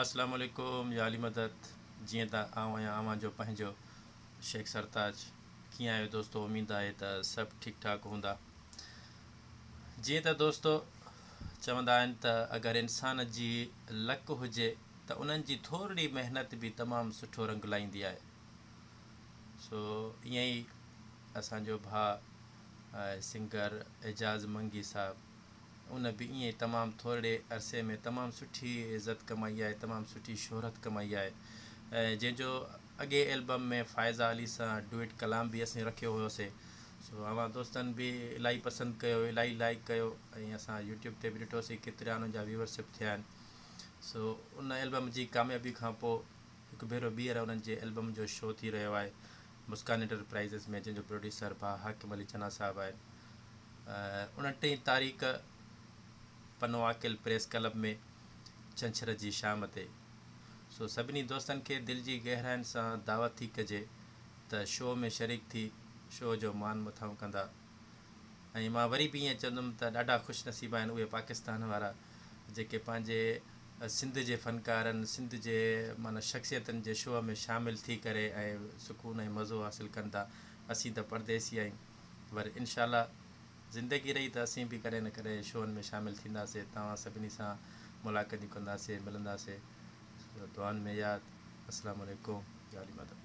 اسلام عليڪم يا علي مدد جيئن ته آئون آهيان اوهان جو پنهنجو شيخ سرتاج ڪيئن آهيو دوستو اميد آهي ته سڀ ٺيڪ ٺاڪ هوندا جيئن ته دوستو چوندا آهن ته اگر انسان جي لڪ هجي ته انهن جي ٿورڙي محنت به تمام سٺو رنگ لائيندي آهي سو ائين ئي اسان جو ڀاء سنگر اعجاز منگي صاحب ان به ائين ئي تمام ٿورڙي عرصي ۾ تمام سٺي عزت ڪمائي آهي تمام سٺي شهرت ڪمائي آهي ۽ جنهن جو اڳي البم ۾ فائزه علي سان ڊوئٽ ڪلام به اسين رکيو هيوسي سو اوهان دوستن به الاهي پسند ڪيو الاهي لائڪ ڪيو ۽ اسان يوٽيوب تي به ڏٺوسي ڪيترا انهن جا ويورشپ ٿيا آهن سو ان البم جي ڪاميابي کان پوء هڪ ڀيرو ٻيهر انهن جي البم جو شو ٿي رهيو آهي مسڪان انٽرپرائزز ۾ جنهن جو پروڊيوسر ڀاء حاڪم علي چنا صاحب آهن اڻٽيهين تاريخ پنوعاقل پريس ڪلب ۾ ڇنڇر جي شام تي سو سڀني دوستن کي دل جي گهراين سان دعوت ٿي ڪجي ته شو ۾ شريڪ ٿي شو جو مان مٿانهون ڪندا ۽ مان وري به ائين چوندم ته ڏاڍا خوش نصيب آهن اهي پاڪستان وارا جيڪي پنهنجي سنڌ جي فنڪارن سنڌ جي معنيٰ شخصيتن جي شو ۾ شامل ٿي ڪري ۽ سڪون ۽ مزو حاصل ڪن ٿا اسين ته پرديسي آهيون پر انشاء الله زندگي رهي ته اسين به ڪڏهن نه ڪڏهن شوئن ۾ شامل ٿينداسي توهان سڀني سان ملاقاتيون ڪنداسي ملنداسي دعائن ۾ ياد السلام عليڪم يا علي مدد.